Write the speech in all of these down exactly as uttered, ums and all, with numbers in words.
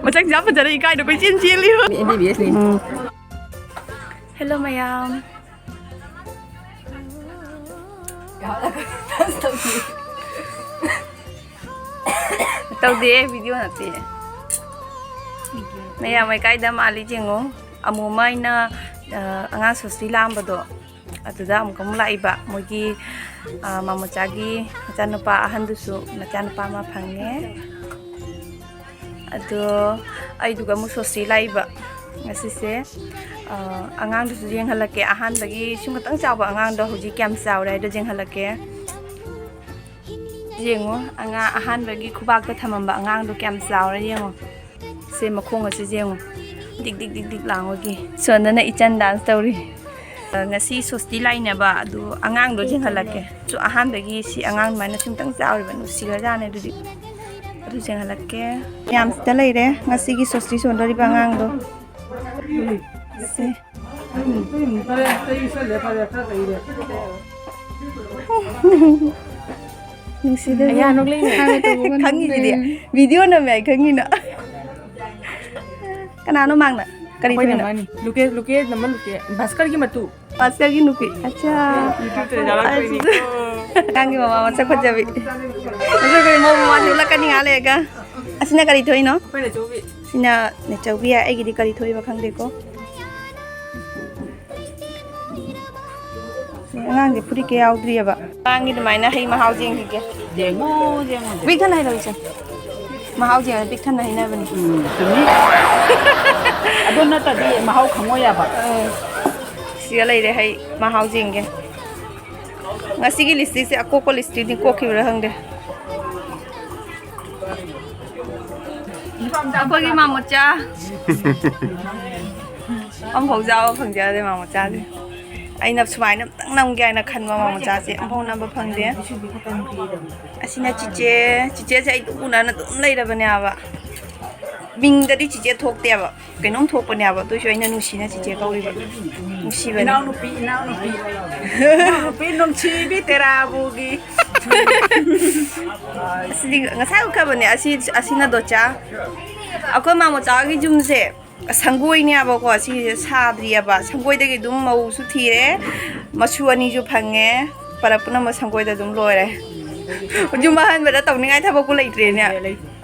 ꯃꯁꯛꯁꯦ ꯌꯥꯝ ꯐꯖꯔꯦ, ꯏꯀꯥꯏꯗ ꯀꯣꯏꯆꯦꯟ ꯆꯦꯜꯂꯤꯕ꯫ ꯑꯦꯝ ꯕꯤ ꯕꯤ ꯑꯦꯁꯅꯤ꯫ ꯎꯝ꯫ ꯍꯦꯜꯂꯣ ꯃꯌꯥꯝ꯫ ꯇꯧꯗꯦ, ꯚꯤꯗꯤꯑꯣ ꯅꯠꯇꯦ꯫ ꯃꯌꯥꯝ ꯂꯩꯀꯥꯏꯗ ꯃꯥꯜꯂꯤ ꯌꯦꯡꯉꯣ꯫ ꯑꯃꯨ ꯑꯃ ꯑꯩꯅ, ꯑ, ꯑꯉꯥꯡ ꯁꯣꯁꯇꯤ ꯂꯥꯛꯑꯝꯕꯗꯣ, ꯑꯗꯨꯗ ꯑꯃꯨꯛꯀ ꯑꯃꯨꯛ ꯂꯥꯛꯏꯕ꯫ ꯃꯣꯏꯒꯤ, ꯑ, ꯃꯥꯃꯣꯆꯥꯒꯤ ꯃꯆꯥꯅꯨꯄꯥ ꯑꯍꯟꯗꯨꯁꯨ ꯃꯆꯥꯅꯨꯄꯥ ꯑꯃ ꯐꯪꯉꯦ꯫ ꯑꯗꯣ ꯑꯩꯗꯨꯒ ꯑꯃꯨꯛ ꯁꯣꯁꯇꯤ ꯂꯥꯛꯏꯕ ꯉꯁꯤꯁꯦ꯫ ꯑ, ꯑꯉꯥꯡꯗꯨꯁꯨ ꯌꯦꯡꯍꯜꯂꯛꯀꯦ꯫ ꯑꯍꯥꯟꯕꯒꯤ ꯁꯨꯝ ꯈꯇꯪ ꯆꯥꯎꯕ ꯑꯉꯥꯡꯗꯣ ꯍꯧꯖꯤꯛ ꯀꯌꯥꯝ ꯆꯥꯎꯔꯦ ꯍꯥꯏꯗꯣ ꯌꯦꯡꯍꯜꯂꯛꯀꯦ꯫ ꯌꯦꯡꯉꯣ, ꯑꯉꯥꯡ ꯑꯍꯥꯟꯕꯒꯤ ꯈꯨꯕꯥꯛꯇ ꯊꯝꯃꯝꯕ ꯑꯉꯥꯡꯗꯣ ꯀꯌꯥꯝ ꯆꯥꯎꯔꯦ ꯌꯦꯡꯉꯣ꯫ ꯁꯦ ꯃꯈꯣꯡ ꯑꯁꯤ ꯌꯦꯡꯉꯣ꯫ ꯗꯤꯛ ꯗꯤꯛ ꯗꯤꯛ ꯗꯤꯛ ꯂꯥꯡꯕꯒꯤ꯫ ꯁꯣꯝꯗꯅ ꯏꯆꯟ ꯗꯥꯟꯁ ꯇꯧꯔꯤ꯫ ꯉꯁꯤ ꯁꯣꯁꯇꯤ ꯂꯥꯏꯅꯕ ꯑꯗꯨ ꯑꯉꯥꯡꯗꯣ ꯌꯦꯡꯍꯜꯂꯛꯀꯦ꯫ ꯁꯨ ꯑꯍꯥꯟꯕꯒꯤ ꯁꯤ ꯑꯉꯥꯡ ꯑꯗꯨꯃꯥꯏꯅ ꯁꯨꯝꯇꯪ ꯆꯥꯎꯔꯤꯕ, ꯅꯨꯡꯁꯤꯈ꯭ꯔꯖꯥꯠꯅꯦ꯫ ꯑꯗꯨꯗꯤ ꯑꯗꯨ ꯌꯦꯡꯍꯜꯂꯛꯀꯦ꯫ ꯃꯌꯥꯝꯁꯤꯗ ꯂꯩꯔꯦ ꯉꯁꯤꯒꯤ ꯁꯣꯁꯇꯤ ꯁꯣꯟꯗꯣꯔꯤꯕ ꯑꯉꯥꯡꯗꯣ꯫ ꯁꯦ꯫ ꯅꯨꯡꯁꯤꯗꯕ꯫ ꯑꯌꯥ, ꯅꯣꯛꯂꯛꯏꯅꯦ꯫ ꯈꯪꯉꯤꯗꯨꯗꯤ꯫ ꯚꯤꯗꯤꯑꯣ ꯅꯝꯃꯦ ꯑꯩ ꯈꯪꯉꯤꯅ꯫ ꯀꯅꯥꯅꯣ ꯃꯥꯡꯅ? ꯀꯔꯤ ꯑꯩꯈꯣꯏ ꯊꯣꯏꯅꯣ? ꯅꯝꯃꯅꯤ꯫ ꯂꯨꯀꯦ, ꯂꯨꯀꯦ ꯅꯝꯃ ꯂꯨꯀꯦ꯫ ꯚꯥꯁꯀꯔꯒꯤ ꯃꯇꯨ꯫ ꯚꯥꯁꯀꯔꯒꯤ ꯅꯨꯄꯤ꯫ ꯑꯠꯆꯥ꯫ YouTube-ꯇ ꯌꯥꯎꯔꯛꯇꯣꯏꯅꯤꯀꯣ꯫ ꯑꯉꯥꯡꯒꯤ ꯃꯃꯥ ꯃꯁꯛ ꯐꯖꯕꯤ꯫ ꯃꯁꯛ ꯐꯖꯕꯤ, ꯃꯃꯥ ꯃꯃꯥ ꯊꯣꯛꯂꯛꯀꯅꯤ ꯉꯥꯏꯍꯥꯛ ꯂꯩꯔꯒ꯫ ꯑꯁꯤꯅ ꯀꯔꯤ ꯊꯣꯛꯏꯅꯣ? ꯑꯩꯈꯣꯏ ꯅꯦꯆꯧꯕꯤ꯫ ꯁꯤꯅ ꯅꯦꯆꯧꯕꯤ ꯌꯥꯏ꯫ ꯑꯩꯒꯤꯗꯤ ꯀꯔꯤ ꯊꯣꯛꯏꯕ ꯈꯪꯗꯦꯀꯣ꯫ ꯑꯉꯥꯡꯁꯦ ꯐꯨꯔꯤꯠꯀ ꯌꯥꯎꯗ꯭ꯔꯤꯑꯕ꯫ ꯑꯉꯥꯡꯒꯤ ꯑꯗꯨꯃꯥꯏꯅ ꯍꯩ ꯃꯍꯥꯎ ꯌꯦꯡꯈꯤꯒꯦ꯫ ꯌꯦꯡꯉꯣ, ꯌꯦꯡꯉꯣ, ꯌꯦꯡꯉꯣ꯫ ꯄꯤꯛ ꯊꯟꯅ ꯍꯩꯔꯧ ꯏꯆꯦ꯫ ꯃꯍꯥꯎ ꯌꯦꯡꯉ ꯄꯤꯛ ꯊꯟꯅ ꯍꯩꯅꯕꯅꯤ꯫ ꯎꯝ, ꯆꯨꯝꯃꯤ꯫ ꯑꯗꯨ ꯅꯠꯇ꯭ꯔꯗꯤ ꯃꯍꯥꯎ ꯈꯪꯉꯣꯏ ꯌꯥꯕ꯫ ꯑ, ꯁꯤꯗ ꯂꯩꯔꯦ ꯍꯩ ꯃꯍꯥꯎ ꯌꯦꯡꯒꯦ꯫ ꯉꯁꯤꯒꯤ ꯂꯤꯁꯇꯤꯛꯁꯦ ꯑꯀꯣꯛꯄ ꯂꯤꯁꯇꯤꯛꯅꯤ ꯀꯣꯛꯈꯤꯕ꯭ꯔꯥ ꯈꯪꯗꯦ꯫ ꯑꯩꯈꯣꯏꯒꯤ ꯃꯥꯃꯣꯆꯥ꯫ ꯑꯝꯐꯥꯎ ꯆꯥꯕ ꯐꯪꯖꯗꯦ ꯃꯥꯃꯣꯆꯥꯁꯦ꯫ ꯑꯩꯅ ꯁꯨꯃꯥꯏꯅ ꯑꯝꯇꯪ ꯅꯝꯒꯦ ꯍꯥꯏꯅ ꯈꯟꯕ ꯃꯥꯃꯣꯆꯥꯁꯦ ꯑꯝꯐꯥꯎ ꯅꯝꯕ ꯐꯪꯗꯦ꯫ ꯑꯁꯤꯅ ꯆꯤꯆꯦ꯫ ꯆꯤꯆꯦꯁꯦ ꯑꯩ ꯎꯅꯅ ꯑꯗꯨꯝ ꯂꯩꯔꯕꯅꯦꯕ꯫ ꯃꯤꯡꯗꯗꯤ ꯆꯤꯆꯦ ꯊꯣꯛꯇꯦꯕ꯫ ꯀꯩꯅꯣꯝ ꯊꯣꯛꯄꯅꯦꯕ꯫ ꯑꯗꯨꯏꯁꯨ ꯑꯩꯅ ꯅꯨꯡꯁꯤꯅ ꯆꯤꯆꯦ ꯀꯧꯔꯤꯕ꯫ ꯅꯨꯡꯁꯤꯕꯅꯦ꯫ ꯏꯅꯥꯎꯅꯨꯄꯤ, ꯏꯅꯥꯎꯅꯨꯄꯤ꯫ ꯏꯅꯥꯎꯅꯨꯄꯤ ꯅꯨꯡꯁꯤꯕꯤ ꯇꯦꯔꯥꯕꯨꯒꯤ꯫ ꯑꯁꯤꯗꯤ ꯉꯁꯥꯏ ꯎꯠꯈ꯭ꯔꯕꯅꯦ꯫ ꯑꯁꯤ, ꯑꯁꯤꯅ ꯗꯣꯆꯥ꯫ ꯑꯩꯈꯣꯏ ꯃꯥꯃꯣꯆꯥꯒꯤ ꯌꯨꯝꯁꯦ ꯁꯪꯒꯣꯏꯅꯦꯕꯀꯣ, ꯁꯤꯁꯦ ꯁꯥꯗ꯭ꯔꯤꯑꯕ꯫ ꯁꯪꯒꯣꯏꯗꯒꯤ ꯑꯗꯨꯝ ꯃꯧꯁꯨ ꯊꯤꯔꯦ, ꯃꯁꯨ ꯑꯅꯤꯁꯨ ꯐꯪꯉꯦ, ꯄꯔꯞ ꯄꯨꯝꯅꯃꯛ ꯁꯪꯒꯣꯏꯗ ꯑꯗꯨꯝ ꯂꯣꯏꯔꯦ꯫ ꯌꯨꯝ ꯑꯍꯟꯕꯗ ꯇꯧꯅꯤꯡꯉꯥꯏ ꯊꯕꯛꯄꯨ ꯂꯩꯇ꯭ꯔꯦꯅꯦ꯫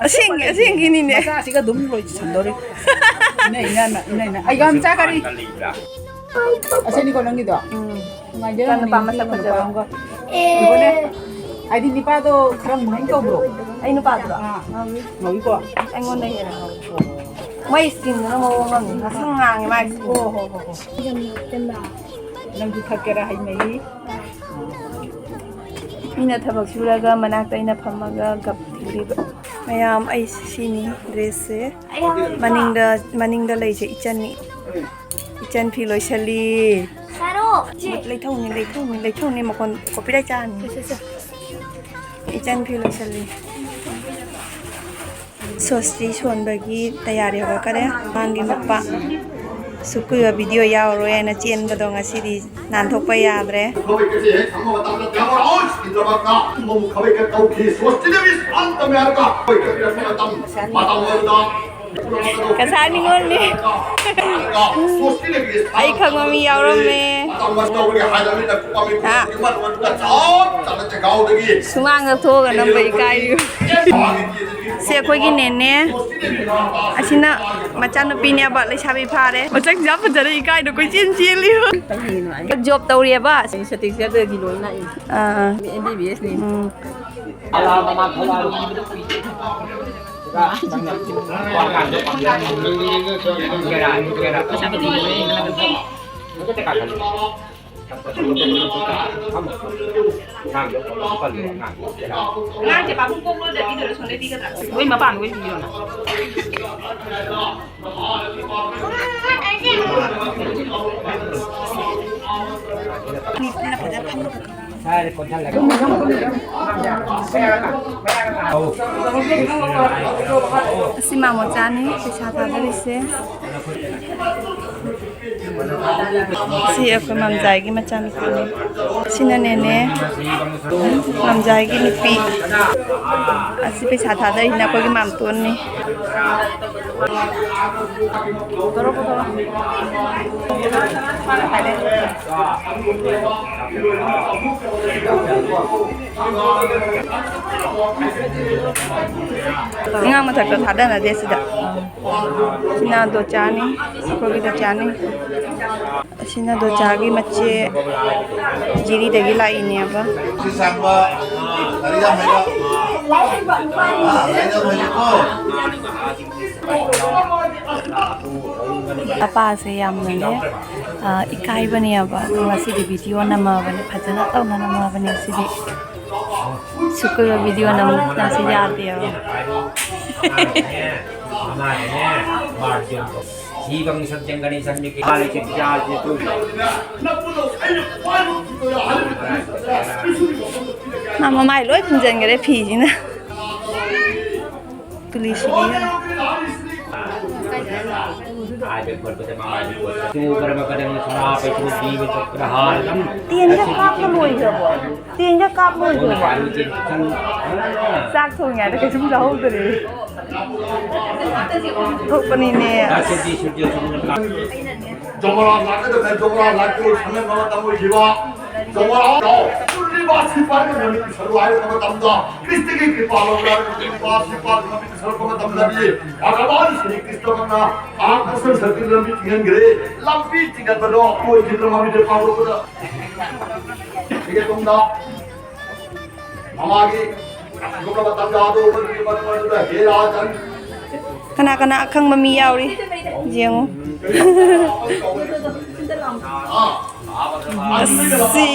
ꯑꯁꯦꯡ-, ꯑꯁꯦꯡꯒꯤꯅꯤꯅꯦ꯫ ꯃꯆꯥꯁꯤꯒ ꯑꯗꯨꯝ ꯂꯣꯏꯁꯟꯗꯣꯔꯤ꯫ ꯏꯅꯩ ꯏꯅꯅ, ꯏꯅꯩ ꯏꯅ꯫ ꯑꯩ ꯒꯥꯝ ꯆꯥ ꯀꯔꯤ? ꯑꯁꯤꯅꯤꯀꯣ ꯅꯪꯒꯤꯗꯣ? ꯎꯝ꯫ ꯅꯨꯡꯉꯥꯏꯖꯔꯝꯒꯅꯤ, ꯏꯆꯥꯅꯨꯄꯥ ꯃꯁꯛ ꯅꯨꯄꯤ ꯐꯖꯕ꯫ ꯑꯃꯒ꯫ ꯏꯕꯣꯅꯦ, ꯍꯥꯏꯗꯤ ꯅꯨꯄꯥꯗꯣ ꯈꯔ ꯃꯨꯍꯟ ꯇꯧꯕ꯭ꯔꯣ? ꯑꯩ ꯅꯨꯄꯥꯗꯨꯔꯣ? ꯑꯥ꯫ ꯉꯧꯏ꯫ ꯉꯧꯏꯀꯣ? ꯑꯩꯉꯣꯟꯗ ꯍꯦꯟꯅ ꯉꯧꯏ꯫ ꯃꯥꯏ skinꯗꯨꯅ ꯃꯑꯣꯡ ꯑꯃꯅꯤ꯫ ꯉꯁꯪ ꯉꯥꯡꯉꯦ ꯃꯥꯏ skin꯫ ꯑꯣ, ꯍꯣ, ꯍꯣ, ꯍꯣ꯫ ꯅꯪꯁꯨ ꯊꯛꯀꯦꯔꯥ ꯍꯩ ꯃꯍꯤ? ꯃꯤꯅ ꯊꯕꯛ ꯁꯨꯔꯒ ꯃꯅꯥꯛꯇ ꯑꯩꯅ ꯐꯝꯃꯒ ꯒꯞ ꯊꯤꯔꯤꯕ꯫ ꯃꯌꯥꯝ ꯑꯩ ꯁꯤꯅꯤ dressꯁꯦ꯫ ꯃꯅꯤꯡꯗ, ꯃꯅꯤꯡꯗ ꯂꯩꯁꯦ ꯏꯆꯟꯅꯤ꯫ ꯏꯆꯟ ꯐꯤ ꯂꯣꯏꯁꯜꯂꯤ꯫ ꯁꯥꯔꯣ, ꯆꯦ꯫ ꯂꯩꯊꯧꯅꯤ, ꯂꯩꯊꯧꯅꯤ, ꯂꯩꯊꯧꯅꯤ, ꯃꯈꯣꯟ copyright ꯆꯥꯔꯅꯤ꯫ ꯁꯦ, ꯁꯦ, ꯁꯦ꯫ ꯏꯆꯟ ꯐꯤ ꯂꯣꯏꯁꯜꯂꯤ꯫ ꯁꯣꯁꯇꯤ ꯁꯣꯟꯕꯒꯤ ꯇꯌꯥꯔꯤ ꯍꯧꯔꯛꯈꯔꯦ꯫ ꯃꯥꯒꯤ ꯃꯄꯥ ꯁꯨꯛ ꯀꯨꯏꯕ video ꯌꯥꯎꯔꯔꯣꯏ ꯍꯥꯏꯅ ꯆꯦꯟꯕꯗꯣ ꯉꯁꯤꯗꯤ ꯅꯥꯟꯊꯣꯛꯄ ꯌꯥꯗ꯭ꯔꯦ꯫ ꯀꯁꯥꯔ ꯅꯤꯉꯣꯜꯅꯤ꯫ ꯑꯩ ꯈꯪꯕ ꯃꯤ ꯌꯥꯎꯔꯝꯃꯦ꯫ ꯍꯥ? ꯁꯨꯃꯥꯡꯗ ꯊꯣꯛꯑꯒ ꯅꯝꯕ ꯏꯀꯥꯏꯔꯤꯕ꯫ ꯁꯦ ꯑꯩꯈꯣꯏꯒꯤ ꯅꯦꯅꯦ꯫ ꯑꯁꯤꯅ ꯃꯆꯥꯅꯨꯄꯤꯅꯦꯕ, ꯂꯩꯁꯥꯕꯤ ꯐꯥꯔꯦ꯫ ꯃꯁꯛꯁꯤ ꯌꯥꯝ ꯐꯖꯔꯦ, ꯏꯀꯥꯏꯗ ꯀꯣꯏꯆꯦꯟ ꯆꯦꯜꯂꯤꯕ꯫ Job ꯇꯧꯔꯤꯑꯕ꯫ ꯁꯇꯤꯛꯁꯦ ꯑꯗꯨꯗꯒꯤ ꯂꯣꯏꯅ ꯂꯥꯛꯏ꯫ ꯑꯥ, ꯑꯥ꯫ M B B S ꯅꯤ꯫ ꯎꯝ꯫ ꯑꯉꯥꯡꯁꯦ ꯄꯥꯕꯨꯡ ꯀꯣꯛ ꯂꯣꯟꯗ ꯄꯤꯗꯣꯏꯔꯣ, ꯁꯣꯝꯗ ꯄꯤꯒꯗ꯭ꯔꯥ? ꯃꯣꯏ ꯃꯄꯥꯟ ꯂꯣꯏ ꯄꯤꯔꯣꯅ꯫ ꯃꯤ ꯄꯨꯟꯅ ꯐꯖꯅ ꯐꯝꯃꯒ ꯀꯪꯉꯒ꯫ ꯑꯁꯤ ꯃꯥꯃꯣꯆꯥꯅꯤ ꯄꯩꯁꯥ ꯊꯥꯗꯔꯤꯁꯦ꯫ ꯁꯤ ꯑꯩꯈꯣꯏ ꯃꯥꯝꯖꯥꯏꯒꯤ ꯃꯆꯥꯅꯨꯄꯤꯅꯤ꯫ ꯁꯤꯅ ꯅꯦꯅꯦ, ꯃꯥꯝꯖꯥꯏꯒꯤ ꯅꯨꯄꯤ꯫ ꯑꯁꯤ ꯄꯩꯁꯥ ꯊꯥꯗꯔꯤꯁꯤꯅ ꯑꯩꯈꯣꯏꯒꯤ ꯃꯥꯝꯇꯣꯟꯅꯤ꯫ ꯑꯉꯥꯡ ꯃꯊꯛꯇ ꯊꯥꯗꯅꯗꯦ ꯁꯤꯗ꯫ ꯁꯤꯅ ꯗꯣꯆꯥꯅꯤ, ꯑꯩꯈꯣꯏꯒꯤ ꯗꯣꯆꯥꯅꯤ꯫ ꯑꯁꯤꯅ ꯗꯣꯆꯥꯒꯤ ꯃꯆꯦ ꯖꯤꯔꯤꯗꯒꯤ ꯂꯥꯛꯏꯅꯦꯕ꯫ ꯑꯄꯥꯁꯦ ꯌꯥꯝꯅꯅꯦ, ꯑ, ꯏꯀꯥꯏꯕꯅꯦꯕ꯫ ꯑꯗꯣ ꯉꯁꯤꯗꯤ ꯚꯤꯗꯤꯑꯣ ꯅꯝꯃꯕꯅꯦ, ꯐꯖꯅ ꯇꯧꯅ ꯅꯝꯃꯕꯅꯦ ꯉꯁꯤꯗꯤ꯫ ꯁꯨꯛ ꯀꯨꯏꯕ ꯚꯤꯗꯤꯑꯣ ꯅꯝꯕꯁꯦ ꯌꯥꯗꯦꯕ꯫ ꯃꯥ ꯃꯃꯥꯏ ꯂꯣꯏ ꯈꯨꯝꯖꯤꯟꯈꯔꯦ ꯐꯤꯁꯤꯅ꯫ ꯇꯨꯂꯤꯁꯤꯗꯤ꯫ ꯇꯦꯟꯒ ꯀꯥꯞꯄ ꯂꯣꯏꯈ꯭ꯔꯕꯣ? ꯇꯦꯟꯒ ꯀꯥꯞ ꯂꯣꯏꯈ꯭ꯔꯕꯣ? ꯆꯥꯛ ꯊꯣꯡꯉꯤꯉꯩꯗ ꯀꯩꯁꯨꯝ ꯆꯥꯍꯧꯗꯔꯦ꯫ ꯊꯣꯛꯄꯅꯤꯅꯦ꯫ ꯖꯣꯃꯣꯔꯥ ꯂꯥꯛꯀꯗꯕꯅꯦ, ꯖꯣꯃꯣꯔꯥ ꯂꯥꯛꯄ ꯁꯪꯒꯟꯕ ꯃꯇꯝ ꯑꯣꯏꯈꯤꯕ꯫ ꯖꯣꯃꯣꯔꯥ ꯂꯥꯛꯑꯣ꯫ ꯎꯔꯤꯕ ꯁꯤꯐꯥꯏꯅ ꯅꯨꯃꯤꯠ ꯁꯔꯨ ꯍꯥꯏꯔꯕ ꯃꯇꯝꯗ, ꯈ꯭ꯔꯤꯁꯇꯒꯤ ꯀ꯭ꯔꯤꯄꯥ ꯂꯧꯔꯒ ꯎꯔꯤꯕ ꯁꯤꯐꯥꯏ ꯅꯨꯃꯤꯠ ꯁꯔꯨꯛꯄ ꯃꯇꯝꯗꯗꯤ, ꯚꯒꯋꯥꯟ ꯁ꯭ꯔꯤ ꯀ꯭ꯔꯤꯁꯅ ꯃꯉꯥ ꯑꯥ ꯀꯁꯟ ꯁꯛꯇꯤ ꯂꯝꯕꯤ ꯊꯤꯡꯍꯟꯈ꯭ꯔꯦ꯫ ꯂꯝꯕꯤ ꯊꯤꯡꯍꯟꯕꯗꯣ ꯑꯣꯏꯈꯤꯗ꯭ꯔ ꯃꯃꯤꯡꯗ ꯄꯥꯡꯊꯣꯛꯄꯗ꯫ ꯁꯤꯒꯤ ꯇꯨꯡꯗ ꯃꯃꯥꯒꯤ ꯑꯗꯨꯒꯨꯝꯂꯕ ꯇꯥꯟꯖꯥꯗꯣ ꯑꯣꯏꯕꯒꯤ ꯃꯔꯝ ꯑꯗꯨꯗ ꯍꯦ ꯔꯥꯖꯟ꯫ ꯀꯅꯥ ꯀꯅꯥ ꯑꯈꯪꯕ ꯃꯤ ꯌꯥꯎꯔꯤ? ꯌꯦꯡꯉꯨ꯫ ꯑꯁꯤ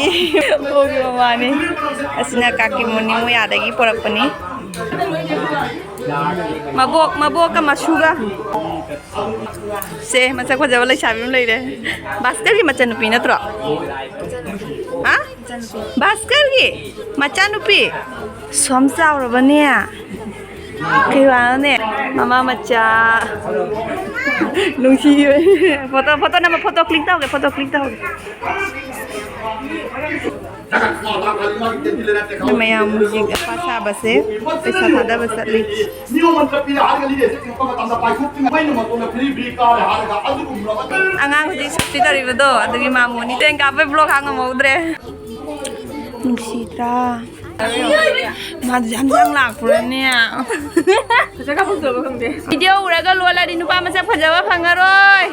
ꯑꯣꯒꯤ ꯃꯃꯥꯅꯤ꯫ ꯑꯁꯤꯅ ꯀꯥꯀꯤ ꯃꯣꯅꯤ ꯃꯣꯌꯥꯗꯒꯤ ꯄꯨꯔꯛꯄꯅꯤ꯫ ꯃꯕꯣꯛ, ꯃꯕꯣꯛꯀ ꯃꯁꯨꯒ꯫ ꯁꯦ, ꯃꯁꯛ ꯐꯖꯕ ꯂꯩꯁꯥꯕꯤ ꯑꯃ ꯂꯩꯔꯦ꯫ ꯚꯥꯁꯀꯔꯒꯤ ꯃꯆꯟꯅꯨꯄꯤ ꯅꯠꯇ꯭ꯔꯣ? ꯍꯥ? ꯚꯥꯁꯀꯔꯒꯤ ꯃꯆꯥꯅꯨꯄꯤ ꯁꯣꯝ ꯆꯥꯎꯔꯕꯅꯦ꯫ ꯀꯩ ꯋꯥꯅꯣꯅꯦ? ꯃꯃꯥ ꯃꯆꯥ ꯅꯨꯡꯁꯤꯕ꯫ ꯐꯣꯇꯣ, ꯐꯣꯇꯣ ꯅꯝꯕ, ꯐꯣꯇꯣ ꯀ꯭ꯂꯤꯛ ꯇꯧꯒꯦ, ꯐꯣꯇꯣ ꯀ꯭ꯂꯤꯛ ꯇꯧꯒꯦ꯫ ꯃꯌꯥꯝ ꯍꯧꯖꯤꯛ ꯑꯐꯥ ꯁꯥꯕꯁꯦ ꯄꯩꯁꯥ ꯊꯥꯗꯕ ꯆꯠꯂꯤ꯫ ꯑꯉꯥꯡ ꯍꯧꯖꯤꯛ ꯁꯨꯇꯤ ꯇꯧꯔꯤꯕꯗꯣ ꯑꯗꯨꯒꯤ ꯃꯥꯃꯣꯅꯤ ꯇꯦꯟ ꯀꯥꯞꯄꯩ ꯕ꯭ꯂꯣꯛ ꯍꯥꯡꯉꯝꯍꯧꯗ꯭ꯔꯦ꯫ ꯅꯨꯡꯁꯤꯗ꯭ꯔꯥ? ꯃꯥꯗꯤ ꯌꯥꯝ ꯌꯥꯝ ꯂꯥꯛꯄ꯭ꯔꯅꯦ? ꯐꯖꯅ ꯀꯥꯞꯊꯣꯛꯆꯕ ꯈꯪꯗꯦ꯫ ꯚꯤꯗꯤꯑꯣ ꯎꯔꯒ ꯂꯣꯜꯂꯗꯤ ꯅꯨꯄꯥ ꯃꯁꯛ ꯐꯖꯕ ꯐꯪꯉꯔꯣꯏ꯫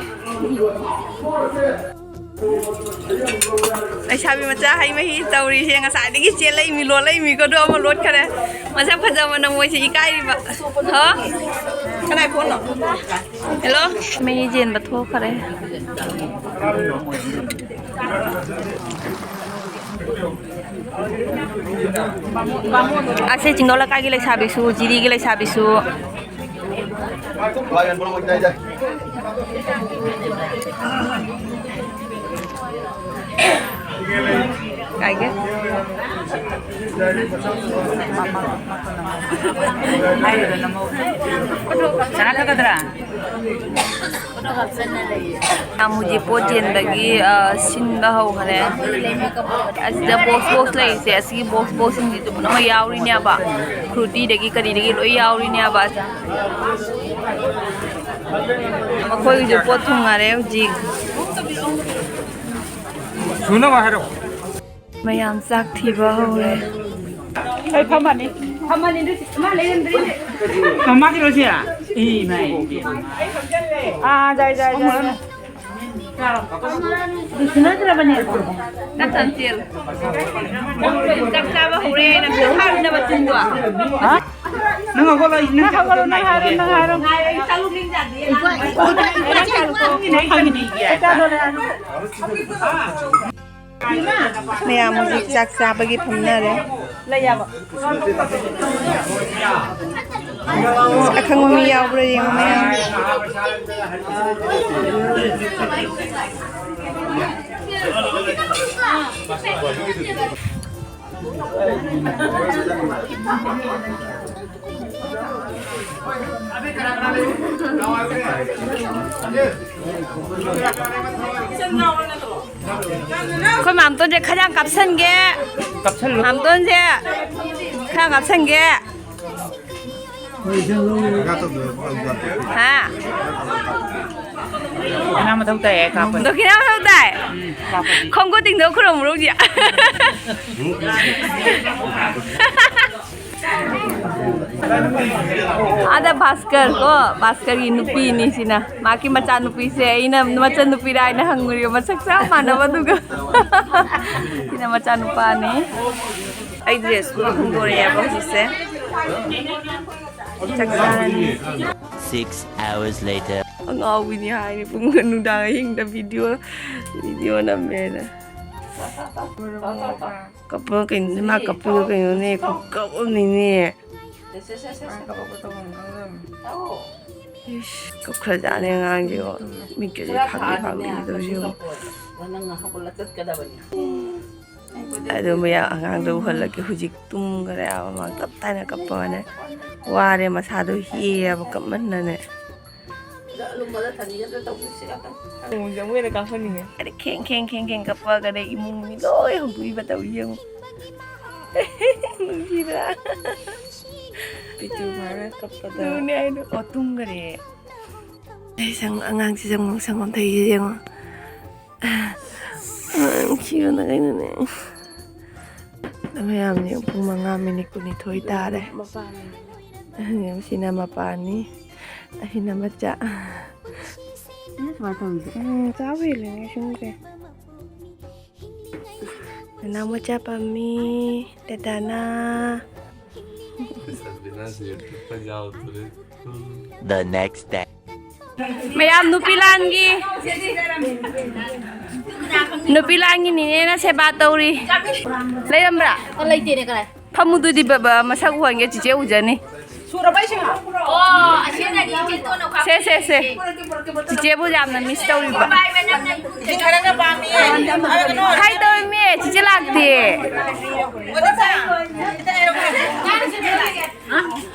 ꯂꯩꯁꯥꯕꯤ ꯃꯆꯥ ꯍꯩ ꯃꯍꯤ ꯇꯧꯔꯤꯁꯦ ꯉꯁꯥꯏꯗꯒꯤ ꯆꯦꯜꯂꯛꯏꯃꯤ, ꯂꯣꯜꯂꯛꯏꯃꯤꯀꯣ, ꯑꯗꯣ ꯑꯃ ꯂꯣꯠꯈꯔꯦ꯫ ꯃꯁꯛ ꯐꯖꯕ ꯅꯃꯣꯏꯁꯦ ꯏꯀꯥꯏꯔꯤꯕ꯫ ꯍꯣ? ꯀꯅꯥꯏ ꯐꯣꯟꯅꯣ? ꯍꯦꯜꯂꯣ? ꯃꯍꯤ ꯆꯦꯟꯕ ꯊꯣꯛꯈꯔꯦ꯫ ꯑꯁꯦ ꯆꯤꯡꯗꯣꯟ ꯂꯩꯀꯥꯏꯒꯤ ꯂꯩꯁꯥꯕꯤꯁꯨ, ꯖꯤꯔꯤꯒꯤ ꯂꯩꯁꯥꯕꯤꯁꯨ꯫ ꯀꯥꯏꯒꯦ? ꯆꯥ ꯊꯛꯀꯗ꯭ꯔꯥ? ꯌꯥꯝ ꯍꯧꯖꯤꯛ ꯄꯣꯠ ꯆꯦꯟꯕꯒꯤ, ꯑ, ꯁꯤꯟꯕ ꯍꯧꯈ꯭ꯔꯦ꯫ ꯑꯁꯤꯗ ꯕꯣꯛꯁ ꯕꯣꯛꯁ ꯂꯩꯔꯤꯁꯦ, ꯑꯁꯤꯒꯤ ꯕꯣꯛꯁ ꯕꯣꯛꯁꯁꯤꯡꯁꯤꯁꯨ ꯄꯨꯝꯅꯃꯛ ꯌꯥꯎꯔꯤꯅꯦꯕ꯫ ꯐ꯭ꯔꯨꯇꯤꯗꯒꯤ ꯀꯔꯤꯗꯒꯤ ꯂꯣꯏ ꯌꯥꯎꯔꯤꯅꯦꯕ꯫ ꯃꯈꯣꯏꯒꯤꯁꯨ ꯄꯣꯠ ꯊꯨꯡꯉꯔꯦ ꯍꯧꯖꯤꯛ꯫ ꯁꯨꯅꯕ ꯍꯥꯏꯔꯣ꯫ ꯃꯌꯥꯝ ꯆꯥꯛ ꯊꯤꯕ ꯍꯧꯔꯦ꯫ ꯑꯩ ꯐꯝꯃꯅꯤ꯫ ꯐꯝꯃꯅꯤ, ꯑꯗꯨꯗꯤ ꯃꯥ ꯂꯩꯔꯝꯗ꯭ꯔꯤꯅꯦ꯫ ꯃꯃꯥꯒꯤꯔꯣ ꯁꯤ? ꯏꯃꯥꯏ ꯏꯕꯦꯝꯃ꯫ ꯑꯥ, ꯌꯥꯏ, ꯌꯥꯏ, ꯌꯥꯏ꯫ ꯑꯗꯨꯁꯨ ꯅꯠꯇ꯭ꯔꯕꯅꯦ꯫ ꯆꯥꯛ ꯆꯥꯅ ꯆꯦꯜꯂꯨ꯫ ꯆꯥꯛ ꯆꯥꯕ ꯍꯧꯔꯦ, ꯅꯪ ꯄꯣꯊꯥꯕꯤꯅꯕ ꯇꯨꯝꯕ꯫ ꯍꯥ? ꯅꯪ ꯍꯧꯒꯠꯂꯣ, ꯅꯪ ꯍꯧꯒꯠꯂꯣ, ꯅꯪ ꯍꯥꯏꯔꯣ, ꯅꯪ ꯍꯥꯏꯔꯣ꯫ ꯉꯥꯏꯔꯦ, ꯑꯩ ꯆꯥꯛ ꯂꯨꯝꯅꯤꯡ ꯌꯥꯗꯦ꯫ ꯅꯪ ꯈꯪꯉꯤꯅꯦ, ꯏꯕꯦꯝꯃ꯫ ꯃꯌꯥꯝ ꯍꯧꯖꯤꯛ ꯆꯥꯛ ꯆꯥꯕꯒꯤ ꯐꯝꯅꯔꯦ꯫ ꯑꯈꯪꯕ ꯃꯤ ꯌꯥꯎꯕ꯭ꯔꯥ ꯌꯦꯡꯉꯣ ꯃꯌꯥꯝ꯫ ꯑꯩꯈꯣꯏ ꯃꯥꯝꯇꯣꯟꯁꯦ ꯈꯔ ꯌꯥꯝ ꯀꯥꯞꯁꯟꯒꯦ꯫ ꯀꯥꯞꯁꯜꯂꯨ꯫ ꯃꯥꯝꯇꯣꯟꯁꯦ ꯈꯔ ꯌꯥꯝ ꯀꯥꯞꯁꯟꯒꯦ꯫ ꯍꯥ? ꯗꯈꯤꯅꯥ ꯃꯊꯧ ꯇꯥꯏ ꯍꯥꯏ ꯀꯥꯞꯄꯅꯤ꯫ ꯗꯈꯤꯅꯥ ꯃꯊꯧ ꯇꯥꯏ? ꯎꯝ, ꯀꯥꯞꯄꯗꯤ꯫ ꯈꯣꯡꯒꯨꯠ ꯇꯤꯡꯊꯣꯛ ꯈꯨꯔꯨꯝꯃꯨꯔꯣ ꯍꯧꯖꯤꯛ꯫ ꯑꯗ ꯚꯥꯁꯀꯔ ꯀꯣ, ꯚꯥꯁꯀꯔꯒꯤ ꯅꯨꯄꯤꯅꯤ ꯁꯤꯅ꯫ ꯃꯍꯥꯛꯀꯤ ꯃꯆꯥꯅꯨꯄꯤꯁꯦ ꯑꯩꯅ ꯃꯆꯟꯅꯨꯄꯤꯔꯥ ꯍꯥꯏꯅ ꯍꯪꯉꯨꯔꯤꯕ, ꯃꯁꯛ ꯆꯞ ꯃꯥꯟꯅꯕ ꯑꯗꯨꯒ꯫ ꯁꯤꯅ ꯃꯆꯥꯅꯨꯄꯥꯅꯤ꯫ ꯑꯩ ꯗ꯭ꯔꯦꯁ ꯄꯨꯔꯥ ꯍꯣꯡꯗꯣꯔꯛꯑꯦꯕ ꯍꯧꯖꯤꯛꯁꯦ꯫ ꯆꯥꯛ ꯆꯥꯔꯅꯤ꯫ Six hours later. ꯑꯉꯥꯎꯕꯤꯅꯤ ꯍꯥꯏꯔꯤ, ꯄꯨꯡ ꯅꯨꯡꯗꯥꯡ ꯑꯍꯤꯡꯗ ꯚꯤꯗꯤꯑꯣ, ꯚꯤꯗꯤꯑꯣ ꯅꯝꯃꯦꯅ꯫ ꯀꯞꯄ ꯀꯩꯅꯣꯅꯦ, ꯃꯥ ꯀꯞꯄꯤꯗꯣ ꯀꯩꯅꯣꯅꯦ, ꯈꯨꯀꯞ ꯑꯃꯅꯤꯅꯦ꯫ ꯏꯁ, ꯀꯞꯈ꯭ꯔꯖꯥꯠꯅꯦ ꯑꯉꯥꯡꯁꯤꯕꯣ꯫ ꯃꯤꯠꯀꯁꯦ ꯐꯥꯛꯂꯤ ꯐꯥꯛꯂꯤ ꯇꯧꯔꯤꯁꯤꯕꯣ꯫ ꯑꯗꯨ ꯃꯌꯥꯝ ꯑꯉꯥꯡꯗꯣ ꯎꯍꯜꯂꯒꯦ꯫ ꯍꯧꯖꯤꯛ ꯇꯨꯝꯈ꯭ꯔꯦ ꯍꯥꯏꯕ, ꯃꯥ ꯇꯞ ꯇꯥꯏꯅ ꯀꯞꯄꯒꯅꯦ꯫ ꯋꯥꯔꯦ, ꯃꯁꯥꯗꯣ ꯍꯦꯛꯑꯦꯕ ꯀꯞꯃꯟꯗꯅꯦ꯫ ꯅꯣꯡꯃꯁꯦ ꯑꯃꯨꯛ ꯍꯦꯟꯅ ꯀꯥꯞꯍꯟꯅꯤꯡꯉꯦ꯫ ꯑꯗꯩ ꯈꯦꯡ ꯈꯦꯡ ꯈꯦꯡ ꯈꯦꯡ ꯀꯞꯄꯒꯅꯦ ꯏꯃꯨꯡ ꯃꯤ ꯂꯣꯏ ꯍꯧꯗꯣꯛꯏꯕ ꯇꯧꯔꯤ ꯌꯦꯡꯉꯨ꯫ ꯅꯨꯡꯁꯤꯗ꯭ꯔꯥ? ꯄꯤꯇꯨ ꯃꯥꯅ ꯀꯞꯄꯗ꯫ ꯑꯗꯨꯅꯦ ꯍꯥꯏꯗꯣ꯫ ꯑꯣ, ꯇꯨꯝꯈꯔꯦ꯫ ꯑꯩ ꯁꯪ-, ꯑꯉꯥꯡꯁꯤ ꯁꯪꯒꯣꯝ, ꯁꯪꯒꯣꯝ ꯊꯛꯏꯁꯦ ꯌꯦꯡꯉꯣ꯫ ꯅꯨꯡꯁꯤꯕꯅ ꯀꯩꯅꯣꯅꯦ꯫ ꯃꯌꯥꯝꯅꯦ, ꯄꯨꯡ ꯃꯉꯥ ꯃꯤꯅꯤꯠ ꯀꯨꯟꯅꯤꯊꯣꯏ ꯇꯥꯔꯦ꯫ ꯃꯄꯥꯅꯤ꯫ ꯁꯤꯅ ꯃꯄꯥꯅꯤ, ꯑꯁꯤꯅ ꯃꯆꯥ꯫ ꯎꯝ, ꯁꯨꯃꯥꯏꯅ ꯇꯧꯔꯤꯁꯦ꯫ ꯎꯝ, ꯆꯥꯕ ꯍꯦꯜꯂꯤꯅꯦ ꯁꯤꯃꯨꯛꯁꯦ꯫ ꯅꯅꯥꯎ ꯃꯆꯥ ꯄꯝꯃꯤ, ꯗꯗꯥꯅ꯫ The next day. ꯃꯌꯥꯝ ꯅꯨꯄꯤ ꯂꯥꯟꯒꯤ, ꯅꯨꯄꯤ ꯂꯥꯟꯒꯤ ꯅꯤꯅꯦꯅ ꯁꯦꯕꯥ ꯇꯧꯔꯤ꯫ ꯂꯩꯔꯝꯕ꯭ꯔꯥ? ꯂꯩꯇꯦꯅꯦ, ꯀꯗꯥꯏ? ꯐꯝꯃꯨꯗꯨꯗꯤ ꯕꯕꯥ, ꯃꯁꯛ ꯎꯍꯟꯒꯦ, ꯆꯤꯆꯦ ꯎꯖꯅꯤ꯫ ꯁꯦ, ꯁꯦ, ꯁꯦ꯫ ꯆꯤꯆꯦꯕꯨ ꯌꯥꯝꯅ ꯃꯤꯁ ꯇꯧꯔꯤꯕ꯫ ꯁꯤ ꯈꯔꯒ ꯄꯥꯝꯃꯤꯌꯦ꯫ ꯍꯥꯏ ꯇꯧꯔꯝꯃꯤ, ꯆꯤꯆꯦ ꯂꯥꯛꯇꯦ꯫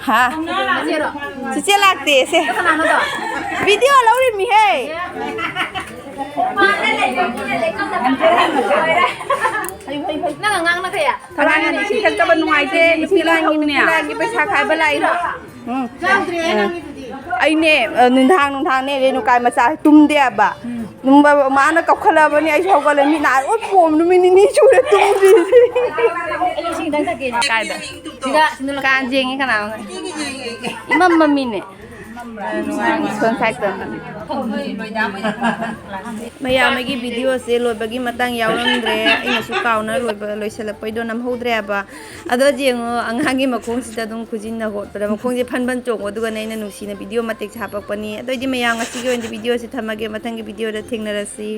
ꯍꯥ? ꯆꯤꯆꯦ ꯂꯥꯛꯇꯦ, ꯁꯦ꯫ ꯚꯤꯗꯤꯑꯣ ꯂꯧꯔꯤꯃꯤꯍꯦ꯫ ꯅꯪ ꯑꯉꯥꯡꯅ ꯀꯌꯥ? ꯑꯉꯥꯡ ꯑꯅꯤ ꯆꯤꯡꯈꯠꯇꯕ ꯅꯨꯡꯉꯥꯏꯇꯦ, ꯅꯨꯄꯤ ꯂꯥꯡꯒꯤ, ꯅꯨꯄꯤ ꯂꯥꯡꯒꯤ ꯄꯩꯁꯥ ꯈꯥꯏꯕ ꯂꯥꯛꯏꯔꯣ? ꯎꯝ꯫ ꯑꯩꯅꯦ, ꯑ, ꯅꯨꯡꯗꯥꯡ, ꯅꯨꯡꯗꯥꯡꯅꯦ, ꯔꯦꯅꯨꯀꯥꯏ ꯃꯆꯥ ꯇꯨꯝꯗꯦꯕ꯫ ꯇꯨꯝꯕ, ꯃꯥꯅ ꯀꯞꯈꯠꯂꯕꯅꯤ, ꯑꯩꯁꯨ ꯍꯧꯒꯠꯂꯦ, ꯃꯤꯠ ꯅꯥ ꯂꯣꯏ ꯄꯣꯝ, ꯅꯨꯃꯤꯠ ꯅꯤꯅꯤ ꯁꯨꯔꯦ ꯇꯨꯝꯗ꯭ꯔꯤꯁꯦ꯫ ꯀꯥꯏꯗ? ꯀꯥ ꯌꯦꯡꯉꯤ ꯀꯅꯥꯅꯣ? ꯏꯃꯝ ꯃꯝꯃꯤꯅꯦ꯫ ꯁꯣꯝ ꯁꯥꯏꯠꯇ꯫ ꯃꯌꯥꯝ, ꯑꯩꯒꯤ ꯚꯤꯗꯤꯑꯣꯁꯦ ꯂꯣꯏꯕꯒꯤ ꯃꯇꯥꯡ ꯌꯥꯎꯔꯝꯗ꯭ꯔꯦ꯫ ꯑꯩꯅꯁꯨ ꯀꯥꯎꯅ ꯂꯣꯏꯕ, ꯂꯣꯏꯁꯤꯜꯂꯛꯄꯩꯗꯣ ꯅꯝꯍꯧꯗ꯭ꯔꯦꯕ꯫ ꯑꯗꯣ ꯌꯦꯡꯉꯣ, ꯑꯉꯥꯡꯒꯤ ꯃꯈꯣꯡꯁꯤꯗ ꯑꯗꯨꯝ ꯈꯨꯖꯤꯟꯅ ꯍꯣꯠꯄꯗ ꯃꯈꯣꯡꯁꯦ ꯐꯟ ꯐꯟ ꯆꯣꯡꯉꯣ, ꯑꯗꯨꯒꯅꯦ ꯑꯩꯅ ꯅꯨꯡꯁꯤꯅ ꯚꯤꯗꯤꯑꯣ ꯃꯇꯦꯛꯁꯦ ꯍꯥꯄꯛꯄꯅꯤ꯫ ꯑꯗꯨ ꯑꯣꯏꯗꯤ ꯃꯌꯥꯝ, ꯉꯁꯤꯒꯤ ꯑꯣꯏꯅꯗꯤ ꯚꯤꯗꯤꯑꯣꯁꯦ ꯊꯝꯃꯒꯦ, ꯃꯊꯪꯒꯤ ꯚꯤꯗꯤꯑꯣꯗ ꯊꯦꯡꯅꯔꯁꯤ꯫